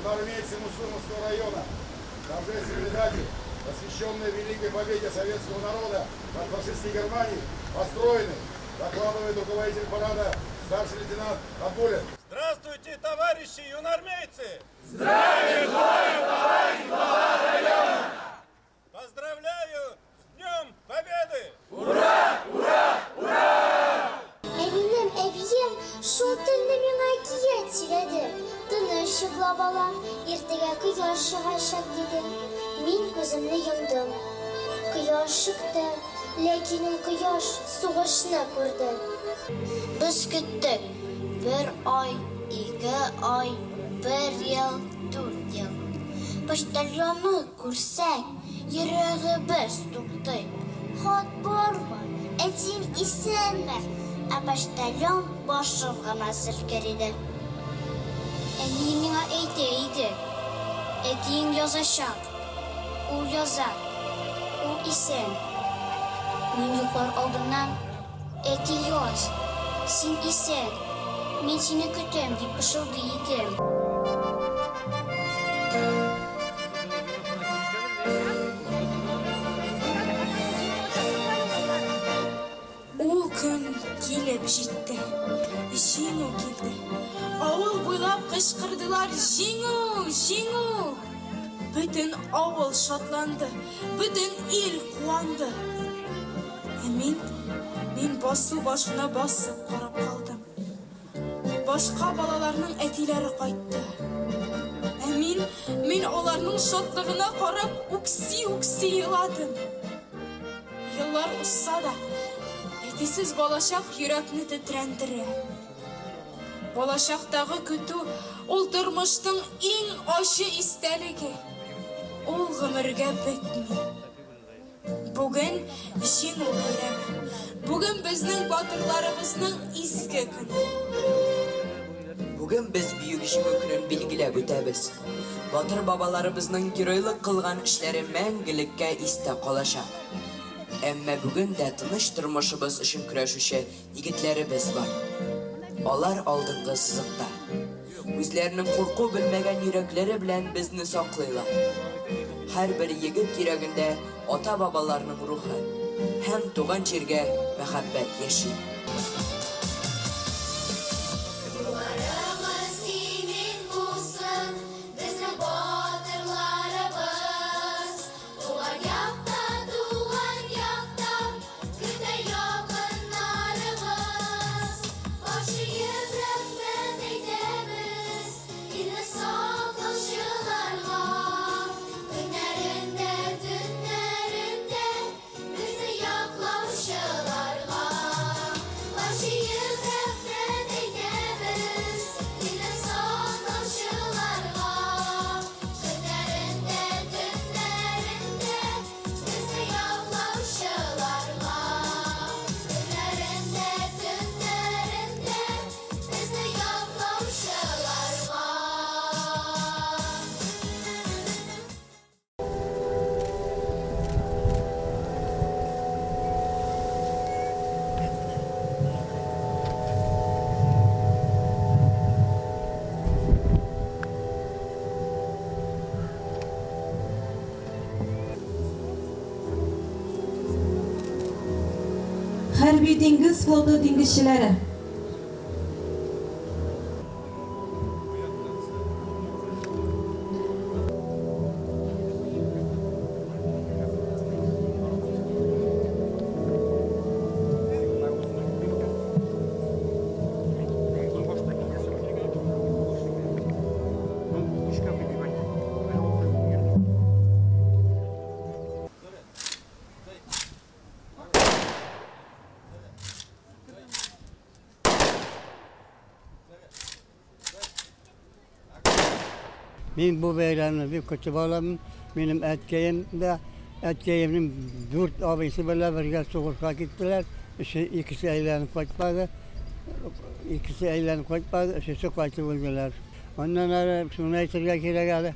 Юнармейцы Мусульманского района, торжественной дате, посвященной Великой Победе советского народа над фашистской Германией, построены, докладывает руководитель парада старший лейтенант Абулин. Здравствуйте, товарищи юнармейцы! Поздравляю с Днем Победы! Ә минем әбием шул төнне миңа әкият сөйләде. Тыныч йокла, балам, иртәгә кояш чыгачак, диде. Мин күземне йомдым. Кояш чыкты, ләкин ул кояш сугышны күрде. Без көттек. Бер ай, ике ай, бер ел, дүрт ел. Почтальонны күрсәк, йөрәгебез туктый. Хат бармы? Әтиең исәнме? Ә почтальон башын гына селкер иде. Әнием миңа әйтә иде, Әтиең язачак. Ул яза. Ул исән. Мин йоклар алдыннан, Әти, яз. Син исән. Мин сине көтәм, дип пышылдый идем. Ул көн килеп җитте. Җиңү килде. Авыл буйлап кычкырдылар, Җиңү! Җиңү! Бөтен авыл шатланды, бөтен ил куанды. Ә мин, мин басу башына басып карап калдым. Башка балаларның әтиләре кайтты. Ә мин, мин аларның шатлыгына карап үкси-үкси еладым. Еллар узса да, әтисез балачак йөрәкне тетрәндерә. Балачактагы көтү ул тормышның иң ачы истәлеге. Ул гомергә бетми. Бүген Җиңү бәйрәме. Бүген безнең батырларыбызның изге көне. Бүген без Бөек Җиңү көнен билгеләп үтәбез. Батыр бабаларыбызның геройлык кылган эшләре мәңгелеккә истә калачак. Әмма бүген дә тыныч тормышыбыз өчен көрәшүче егетләребез бар. Алар алдынгы сызыкта. Үзләренең курку белмәгән йөрәкләре белән безне саклыйлар. Һәрбер егет йөрәгендә ата-бабаларының рухы һәм туган җиргә мәхәббәт яши. Юлларыгыз имин булсын, безнең батырларыбыз. Туган якта, туган якта, көтә якыннарыгыз. Баш иеп рәхмәт әйтәбез илне саклаучыларга. Көннәрен дә, төннәрен дә безне яклаучыларга. Баш иеп рәхмәт әйтәбез илне саклаучыларга. Көннәрен дә, төннәрен дә безне яклаучыларга. Көннәрен дә, төннәрен дә безне яклаучыларга. Хәрби диңгез флоты диңгезчеләре. Мин бу бәйрәмне бик көтеп алам. Минем әткәем дә, әткәемнең дүрт абыйсы белән бергә сугышка киттеләр. Өче, икесе әйләнеп кайтмады. Икесе әйләнеп кайтмады, өчесе кайтып үлделәр. Аннан ары шуны әйтергә кирәк әле,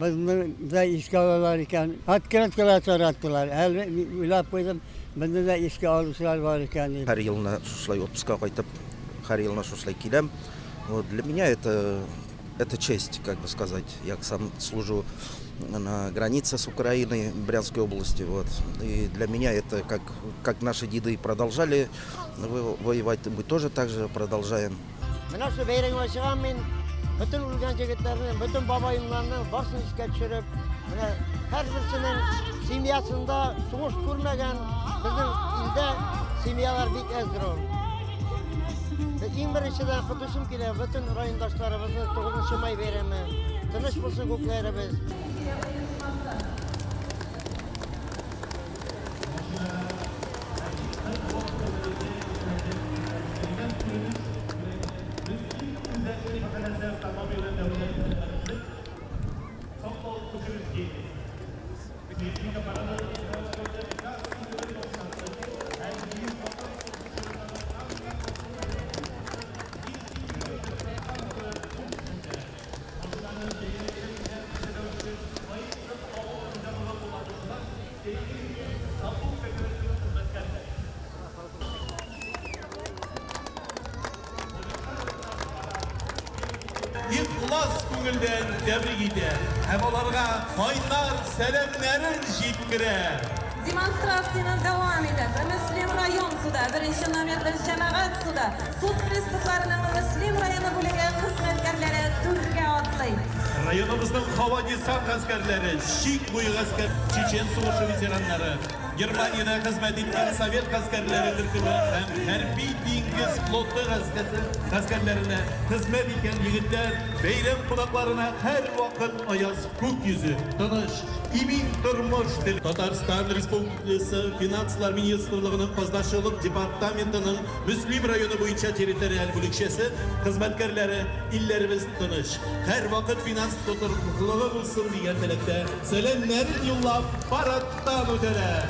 безне дә искә алалар икән. Открыткалар тараттылар. Әле уйлап куйдым, безне дә искә алучылар бар икән дип. Һәр елны шушылай отпускка кайтып, һәр елны шушылай киләм. Вот, для меня это, Это честь, как бы сказать. Я сам служу на границе с Украиной, Брянской области. Вот. И для меня это, как, как наши деды продолжали воевать, мы тоже так же продолжаем. Менә шул бәйрәмгә чыгам мин. Бөтен үлгән җегетләрне, бөтен бабаемнарны барсын искә төшереп, менә һәрберсенең семьясында сугыш күрмәгән безнең илдә семьялар бик әздер ул. Иң беренчедән котышым килә бөтен райондашларыбызны 9 май бәйрәме. Тыныч булсын күкләребез. Ихлас күңелдән тәбрик итә һәм аларга кайнар сәламнәрен җиткерә. Демонстрацияне дәвам итеп, Мөслим район суды, беренче номерлы җәмәгать суды, суд приставларының Мөслим районы бүлеге хезмәткәрләре түргә атлый. Районыбызның һава десант гаскәрләре, чик буе гаскәр, Чечен сугышы ветераннары, Германиядә хезмәт иткән совет гаскәрләре төркеме һәм хәрби диңгез флоты гаскәрләренә хезмәт иткән егетләр бәйрәм кунакларына һәрвакыт аяз күк йөзе, тыныч, имин тормыш тели. Татарстан Республикасы Финанслар министрлыгының Казначылык департаментының Мөслим районы буенча территориаль бүлекчәсе хезмәткәрләре илләребез тыныч, һәрвакыт финанс тотрыклылыгы булсын дигән теләктә сәламнәрен юллап парадтан үтәләр.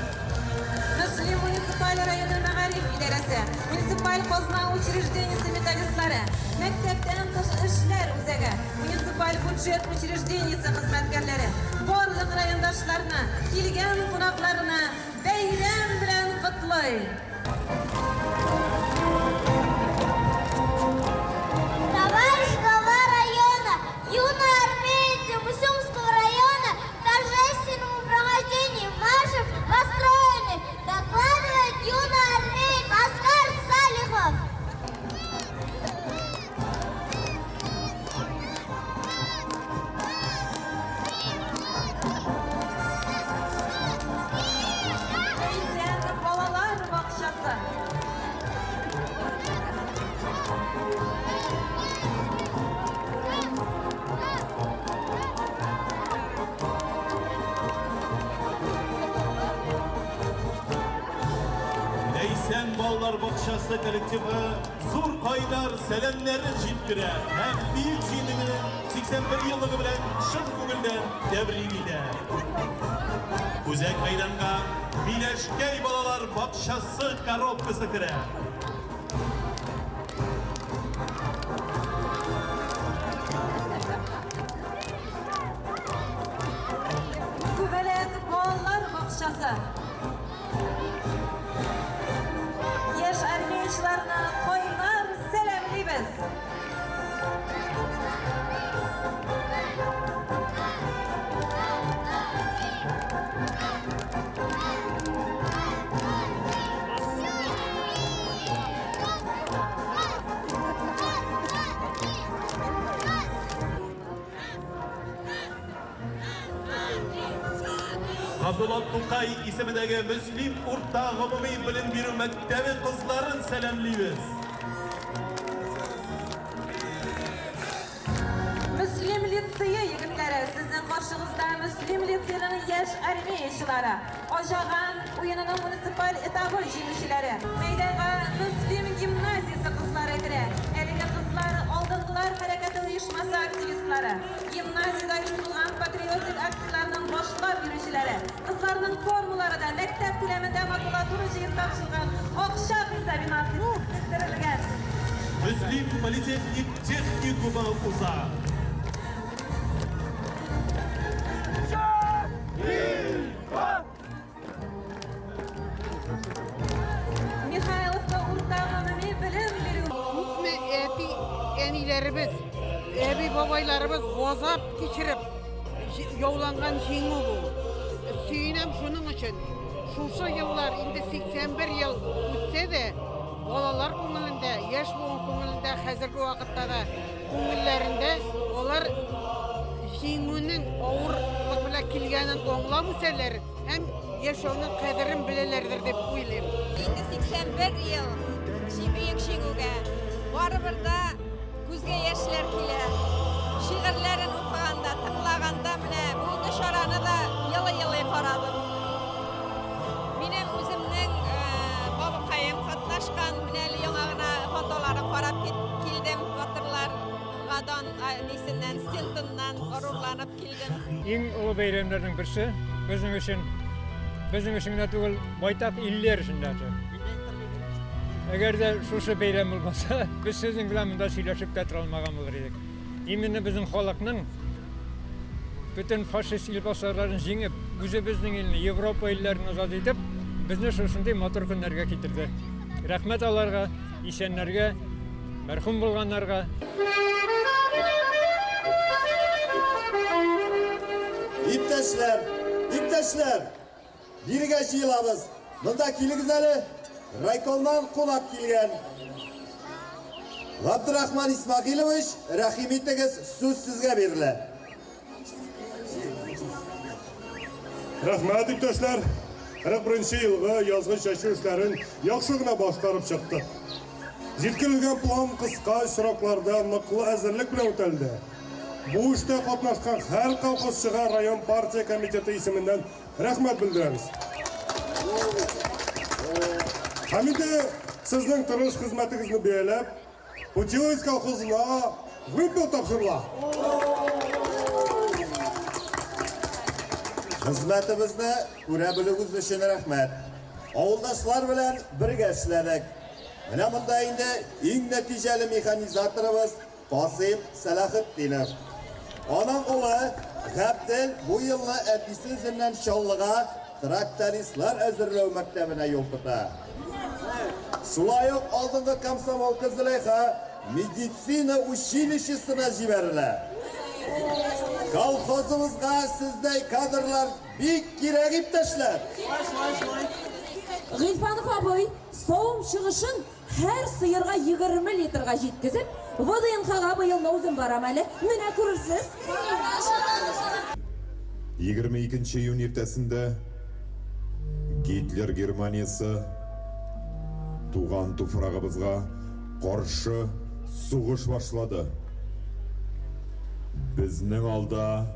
Мөслим муниципаль районы мәгариф идарәсе, муниципаль казна учреждениесе методистлары, мәктәптән тыш эшләр үзәге, муниципаль бюджет учреждениесе хезмәткәрләре барлык райондашларны, килгән кунакларны бәйрәм белән котлый. Товарищ глава района, юноармейцы Мусюмского района к торжественному прохождению маршем построены, докладывает юноармеец Оскар Салихов. Ләйсән балалар бакчасы. Ләйсән балалар бакчасы коллективы зур кайнар сәламнәрен җиткерә һәм Бөек Җиңүнең 81 еллыгы белән чын күңелдән тәбрик итә. Үзәк мәйданга Миләшкәй балалар бакчасы коробкасы керә. Күбәләк балалар бакчасы. Яшь армиячеләрне кайнар сәламлибез. Габдулла Тукай исемендәге Мөслим урта гомуми белем бирү мәктәбе кызларын сәламлибез. Мөслим лицее егетләре, сезнең каршыгызда Мөслим лицееның яшь армиячылары, Аҗаган уенының муниципаль этабы җиңүчеләре. Мәйданга Мөслим гимназиясе кызлары керә. Әлеге кызлар Алдынгылар хәрәкәте оешмасы активистлары. Гимназиядә оештырылган патриотик акцияләрнең башлап йөрүчеләре. Кызларның формалары да мәктәп күләмендә макулатура җыеп тапшырган акча хисабына тектерелгән. Мөслим политехник техникумы уза. Михайловка урта гомуми белем бирү Күпме әти әниләребез, әби бабаларыбыз Бабайларыбыз газап кичереп яуланган җиңү бу. Сөенәм шуның өчен. Шушы еллар, инде 81 ел үтсә дә, балалар күңелендә, яшь буын күңелендә хәзерге вакытта да күңелләрендә алар җиңүнең авырлык белән килгәнен аңлап үсәләр һәм яшәүнең кадерен беләләрдер дип уйлыйм. Инде 81 ел Бөек Җиңүгә. Барыбер дә күзгә яшьләр килә. Шигырьләрен укыганда, тыңлаганда менә бүгенге чараны да елый-елый карадым. Минем үземнең бабакаем катнашкан, менә әле яңа гына фотоларын карап килдем, батырларга дан нисеннән, стендыннан горурланып килдем. Иң олы бәйрәмнәрнең берсе безнең өчен, безнең өчен генә түгел, байтак илләр өчен дә. Әгәр дә шушы бәйрәм булмаса, без сезнең белән монда сөйләшеп тә тора алмаган булыр идек. Именно безнең халыкның бөтен фашист илбасарларын җиңеп, үзебезнең илне, Европа илләрен азат итеп, безне шушындый матур көннәргә китерде. Рәхмәт аларга, исәннәргә, мәрхүм булганнарга. Иптәшләр, иптәшләр! Бирегә җыелабыз. Монда килегез әле. Райкомнан кунак килгән. Габдрахман Исмәгыйлович, рәхим итегез, сүз сезгә бирелә. Рәхмәт, иптәшләр. 41 елгы язгы чәчү эшләрен яхшы гына башкарып чыктык. Җиткерелгән план кыска срокларда ныклы әзерлек белән үтәлде. Бу эштә катнашкан һәр колхозчыга район партия комитеты исеменнән Рәхмәт белдерәбез. Һәм инде сезнең тырыш хезмәтегезне бәяләп, Путиловец колхозына вымпел тапшырыла. Хезмәтебезне күрә белүегез өчен рәхмәт. Авылдашлар белән бергә эшләдек. Менә монда инде иң нәтиҗәле механизаторыбыз Касыйм Сәлахетдинов. Аның улы Габдел бу елны әтисе эзеннән Чаллыга трактористлар әзерләү мәктәбенә юл тота. Шулай ук алдынгы комсомолка Зөләйха медицина училищесына җибәрелә. Колхозыбызга сездәй кадрлар бик кирәк, иптәшләр! Гыйльфанов абый, савым чыгышын Һәр сыерга 20 литрга җиткезеп, ВДНХга быелны үзем барам әле, менә күрерсез. 22 нче июнь иртәсендә Гитлер Германиясе туган туфрагыбызга каршы сугыш башлады. Безнең алда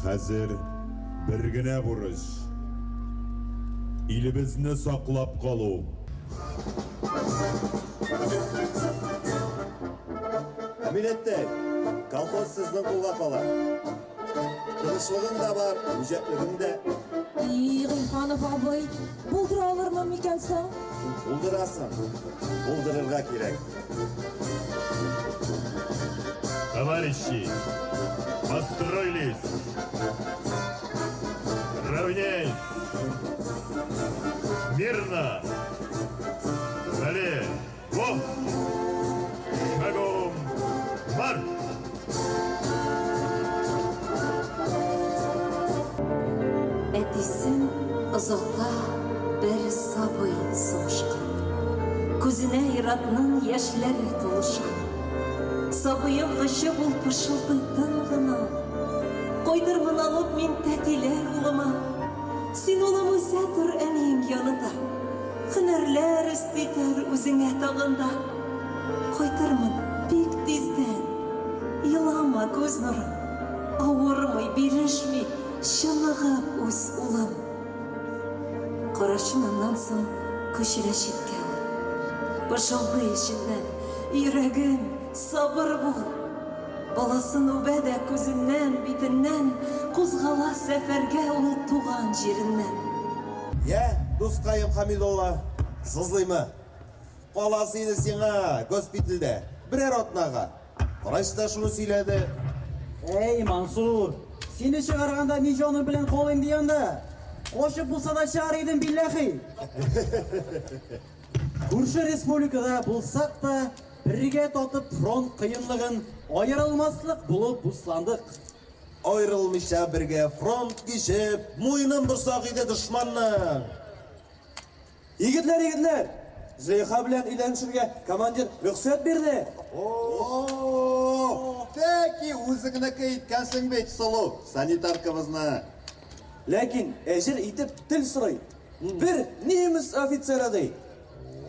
Хәзер бер генә бурыч, илебезне саклап калу. Әминәттәй, колхоз сезнең кулга кала. Тырышлыгың да бар, үҗәтлегең дә. И, Гыйльфанов абый, булдыра алырмын микән соң? Булдырасың. Булдырырга кирәк. Товарищи, построились! Равняйсь! Смирно! Налево! Шагом марш! Әтисен озата бер сабый сугышка. Күзенә ир-атның яшьләре тулыша. Сабыен кочып ул пышылдый тын гына, Кайтырмын алып мин тәтиләр улыма. Син, улым, үсә тор әниең янында. Һөнәрләр өсти тор үзеңә тагын да. Кайтырмын бик тиздән. Елама, күз нурым. Авырмый, бирешми, чыныгып үс, улым. Карашын аннан соң күчерә читкә ул. Пышылдый эченнән, Йөрәгем, сабыр бул! Баласын үбә дә күзеннән, битеннән, Кузгала сәфәргә ул туган җиреннән. Йә, дускаем Хәмидулла, сызлыймы? Каласы иде сиңа госпитальдә берәр атнага. Врач та шуны сөйләде. Әй, Мансур, сине чыгарганда ни җаным белән калыйм ди анда? Качып булса да чыгар идем, билләхи. Күрше республикада булсак та, бергә татып фронт кыенлыгын, Аерылмаслык булып дусландык. Аерылмыйча бергә фронт кичеп, муенын борсак иде дошманның. Егетләр, егетләр! Зөләйха белән өйләнешергә командир рөхсәт бирде. О-о-о! Тәки үзеңнеке иткәнсең бит, сылу санитаркабызны. Ләкин әҗер итеп тел сорый. Бер немец офицеры, ди.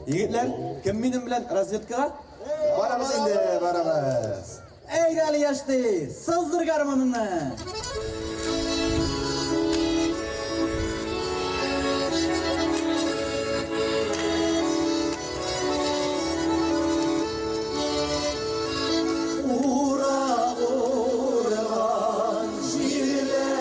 Егетләр, кем минем белән разведкага? Барабыз инде, барабыз. Әйдә әле, яшьти, сыздыр гармуныңны! Урак урган җирләремдә,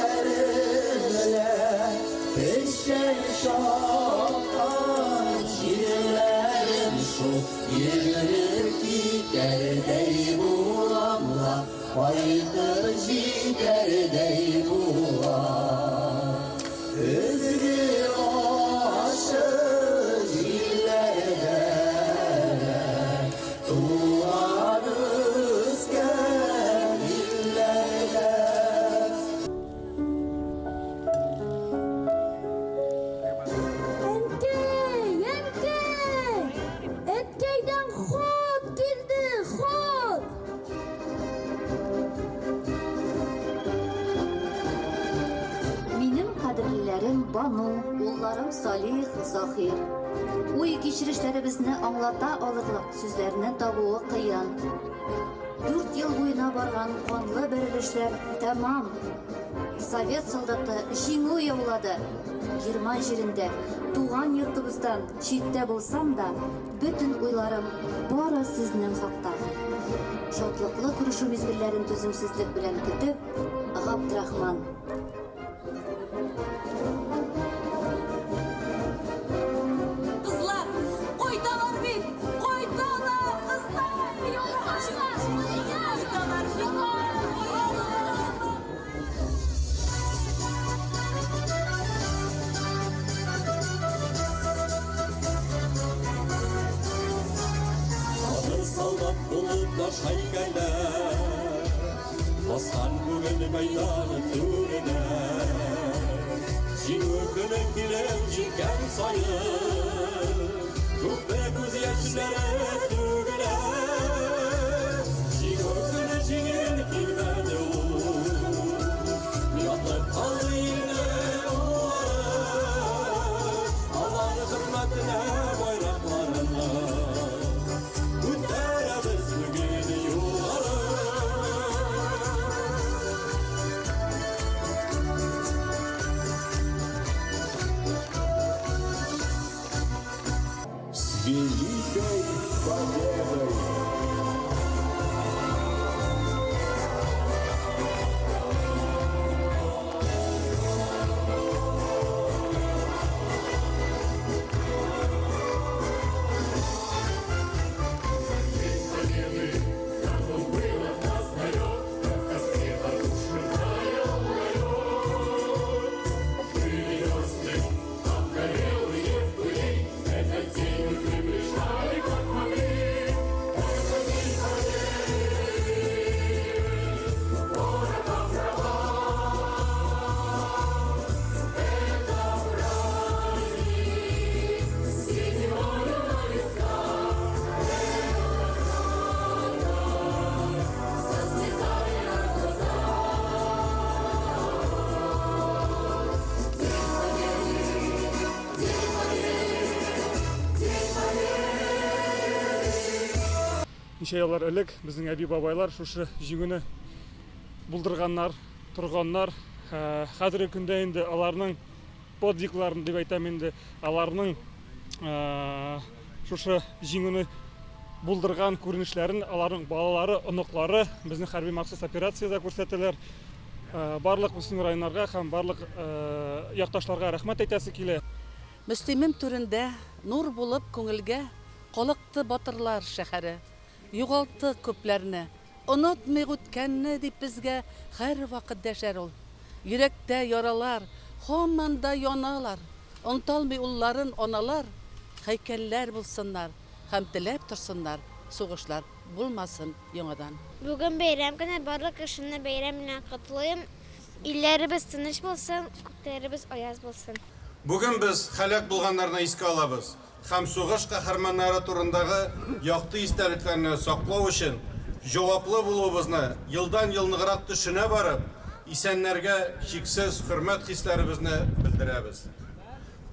Печән чапкан җирләрем шул. Йөгереп китәрдәй булам ла, Кайтып җитәрдәй булам. Көзге ачы җилләрдә дә Туган үскән илләрдә. Әнкәй, әнкәй! Әткәйдән хат килде, хат! Минем кадерлеләрем Бану, улларым Салих, Заһир. Уй-кичерешләребезне аңлата алырлык сүзләрне табуы кыен. Дүрт ел буена барган канлы бәрелешләр тәмам. Совет солдаты җиңү яулады. Герман җирендә, туган йортыбыздан читтә булсам да, бөтен уйларым бары сезнең хакта. Шатлыклы күрешү мизгелләрен түземсезлек белән көтеп, Габдрахман. Кызлар, кайталар бит! Кайталар, кызлар! Кайталар бит! Батыр солдат булып таш һәйкәлләр Баскан бүген мәйдан түренә. Җиңү көне килеп җиткән саен, Күпме күз яшьләре түгелә. Җиңү көне җиңел килмәде ул, Ятып калды илнең уллары. Алар хөрмәтенә байракларны Күтәрәбез бүген югары. С Великой Победой! Ничә еллар элек безнең әби-бабайлар шушы җиңүне булдырганнар, торганнар. Хәзерге көндә инде аларның подвигларын дип әйтәм инде, аларның шушы җиңүне булдырган күренешләрен аларның балалары, оныклары безнең хәрби махсус операциядә күрсәтәләр. Барлык Мөслим районнарга һәм барлык якташларга рәхмәт әйтәсе килә. Мөслимем түрендә нур булып күңелгә Калыкты батырлар шәһәре. Югалттык күпләрне. Онытмыйк үткәнне, дип безгә һәрвакыт дәшәр ул. Йөрәктә яралар, һаман да яналар. Онталмый улларын аналар. Һәйкәлләр булсыннар һәм теләп торсыннар сугышлар. булмасын яңадан. Бүген бәйрәм көне, барлык кешене бәйрәм белән котлыйм. Илләребез тыныч булсын, күкләребез аяз булсын. Бүген без һәлак булганнарны искә алабыз һәм сугыш каһарманнары турындагы якты истәлекләрне саклау өчен җаваплы булуыбызны елдан-ел ныграк төшенә барып, исәннәргә чиксез хөрмәт хисләребезне белдерәбез.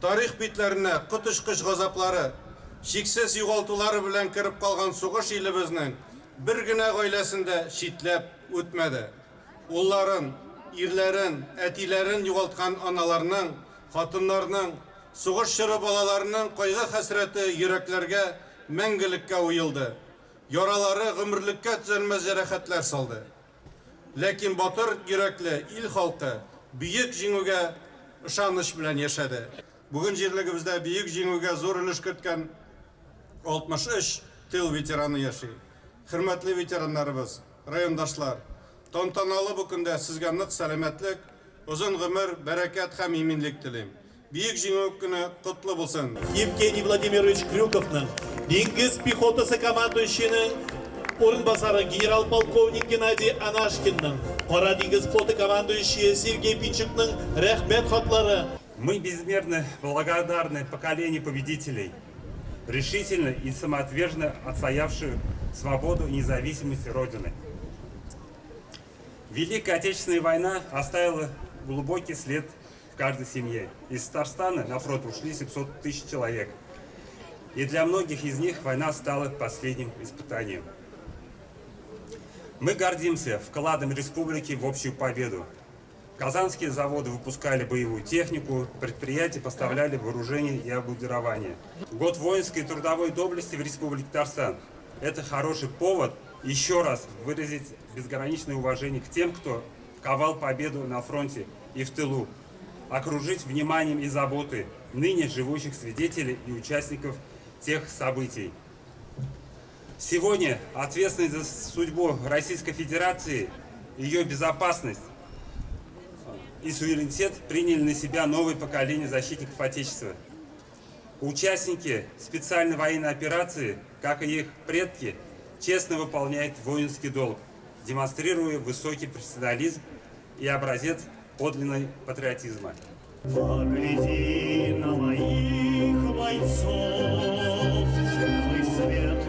Тарих битләренә коточкыч газаплары, чиксез югалтулары белән кереп калган сугыш илебезнең бер генә гаиләсен дә читләп үтмәде. Улларын, ирләрен, әтиләрен югалткан аналарның, хатыннарның, сугыш чоры балаларының кайгы-хәсрәте йөрәкләргә мәңгелеккә уелды, яралары гомерлеккә төзәлмәс җәрәхәтләр салды. Ләкин батыр йөрәкле ил халкы Бөек Җиңүгә ышаныч белән яшәде. Бүген җирлегебездә Бөек Җиңүгә зур өлеш керткән 63 тыл ветераны яши. Хөрмәтле ветераннарыбыз, райондашлар, тантаналы бу көндә сезгә нык сәламәтлек, озын гомер, бәрәкәт һәм иминлек телим. Бөек Җиңү көне котлы булсын! Евгений Владимирович Крюковның, диңгез пехотасы командующиеның урынбасары генерал-полковник Геннадий Анашкинның, Кара диңгез флоты командующие Сергей Пинчукның рәхмәт хатлары. Мы безмерно благодарны поколению победителей, решительно и самоотверженно отстоявших свободу и независимость Родины. Великая Отечественная война оставила глубокий след в каждой семье. Из Татарстана на фронт ушли 700 тысяч человек. И для многих из них война стала последним испытанием. Мы гордимся вкладом республики в общую победу. Казанские заводы выпускали боевую технику, предприятия поставляли вооружение и обмундирование. Год воинской и трудовой доблести в Республике Татарстан – это хороший повод еще раз выразить безграничное уважение к тем, кто ковал победу на фронте и в тылу, окружить вниманием и заботой ныне живущих свидетелей и участников тех событий. Сегодня ответственность за судьбу Российской Федерации, ее безопасность и суверенитет приняли на себя новое поколение защитников Отечества. Участники специальной военной операции, как и их предки, честно выполняют воинский долг, демонстрируя высокий профессионализм и образец подлинной патриотизма. Погляди на моих бойцов, целый свет.